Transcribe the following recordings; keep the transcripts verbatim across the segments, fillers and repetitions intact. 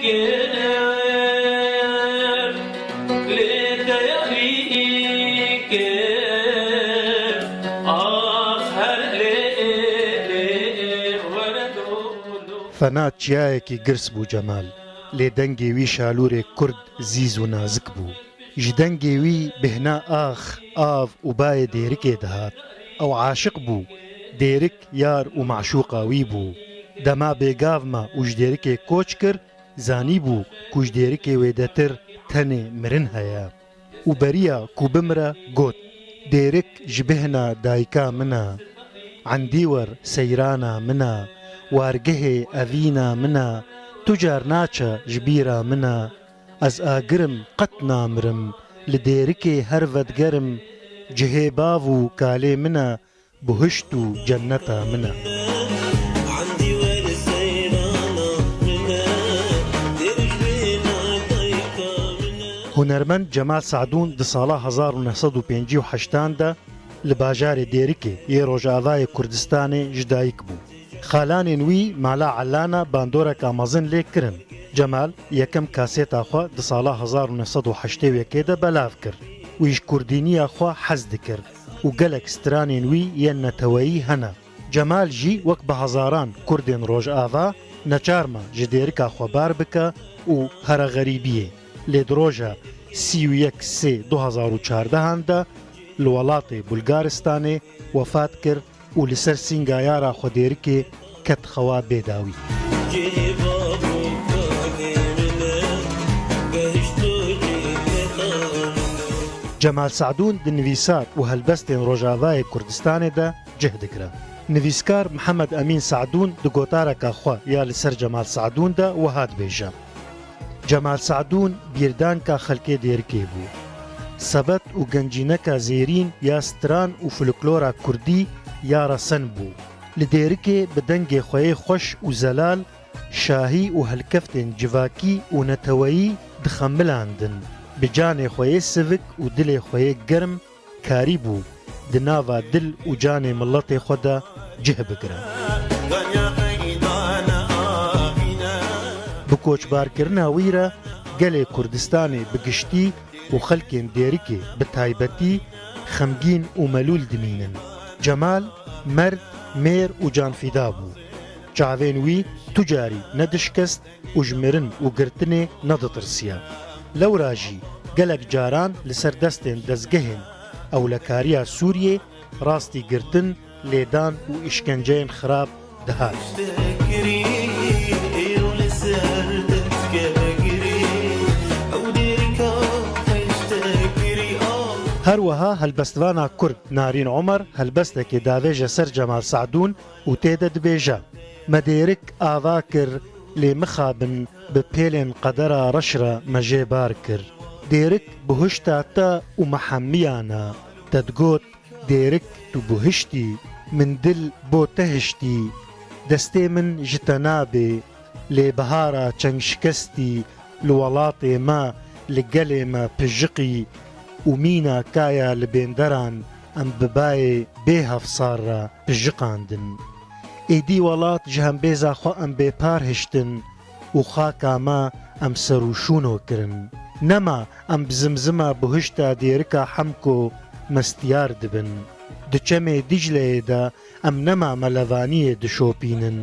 kir, lê teyarî kir, ax her lê, lê were dolo. Fena çiyayekî girs bû Cemal, lê dengê wî şalûrê kurd zîz û nazik bû. Ji dengê wî bêhna ax, av û bayê Dêrikê dihat. Ew aşiq bû. Dêrik yar û meşûqa wî bû. Dema bêgav ma û ji Dêrikê koç kir, zanîbû ku ji Dêrikê wêdetir tenê mirin heye. Û beriya ku bimire got, Dêrik ji bêhna dayika min e, Endîwer seyrana min e, wargehê evîna min e, tu car naçe ji bîra min e. Ez agir im, qet namirim, li Dêrikê her vedigerim, cihê bav û kalê min e, buhişt û cenneta min e. Hunermend Cemal Sadûn di sala hezar û neh sed û pêncî û heştan de li bajarê Dêrikê yê Rojavayê Kurdistanê ji dayik bû. Xalanên wî mala Elana bandoreka mezin lê kirin. Cemal yekem kasêta xwe di sala hezar û neh sed û heştê û yekê de belav kir. Wî ji kurdîniya xwe hez dikir û gelek stranên wî yên neteweyî hene. Cemal jî wek bi hezaran kurdên Rojava neçar ma ji Dêrika xwe bar bike û here xerîbiyê. Lê di roja sî û yek sê du hezar û çardehan de li welatê Bulgaristanê wefat kir û li ser sînga yara xwe Dêrikê ket xewa bêdawî. Cemal Sadûn di nivîsar û helbestên Rojavayê Kurdistanê de cih digire. Nivîskar Mihemed Emîn Sadûn di gotareka xwe ya li ser Cemal Sadûn de wiha dibêje. Cemal Sadûn bîrdanka xelkê Dêrikê bû. Sebet û gencîneka zêrîn ya stran û folklora kurdî ya resen bû. Li Dêrikê bi dengê xwe yê xweş û zelal şahî û helkeftên civakî û neteweyî dixemilandin. Bi canê xwe yê sivik û dilê xwe yê germ karîbû di nava dil û canê miletê xwe de cih bigire. Bi koçbarkirina wî re gelê Kurdistanê bi giştî û xelkên Dêrikê bi taybetî xemgîn û melûl dimînin. Cemal merd, mêr û canfîda bû. Çavên wî tu carî nedişkest û ji mirin û girtinê neditirsiya. Lewra jî gelek caran li ser destên dezgehên ewlekariya Sûriyê rastî girtin, lêdan û îşkenceyên xirab dihat. Her wiha helbestvana Kurd Narîn Omer helbestekê davêje ser Cemal Sadûn û tê de dibêje, Me Dêrik ava kir, lê mixabin bi pêlên qedera reş re me jê bar kir. Dêrik buhişta te û me hemiyan e. Te digot, Dêrik tu buhiştî, min dil bo te hiştî. Destê min ji te nabê, lê bihara çengşikestî li welatê me, li gelê me pijiqî û mîna kaya li bênderan em bi bayê bê hevsar re pijiqandin. Êdî welat ji hembêza xwe em bêpar hiştin û xaka me em ser û şûno kirin. Nema em bi zimzima buhişta Dêrika Hemko mestiyar dibin. Di çemê Dicleyê de em nema me levaniyê dişopînin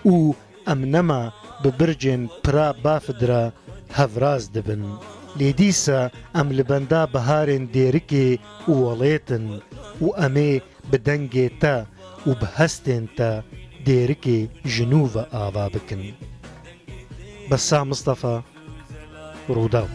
û em nema bi bircên pira Bafid re hevraz dibin. Lê dîsa em li benda biharên Dêrikê û welêt in û em ê bi dengê te û bi hestên te Dêrikê ji nû ve ava bikin. Bessam Mistefa, Rûdaw.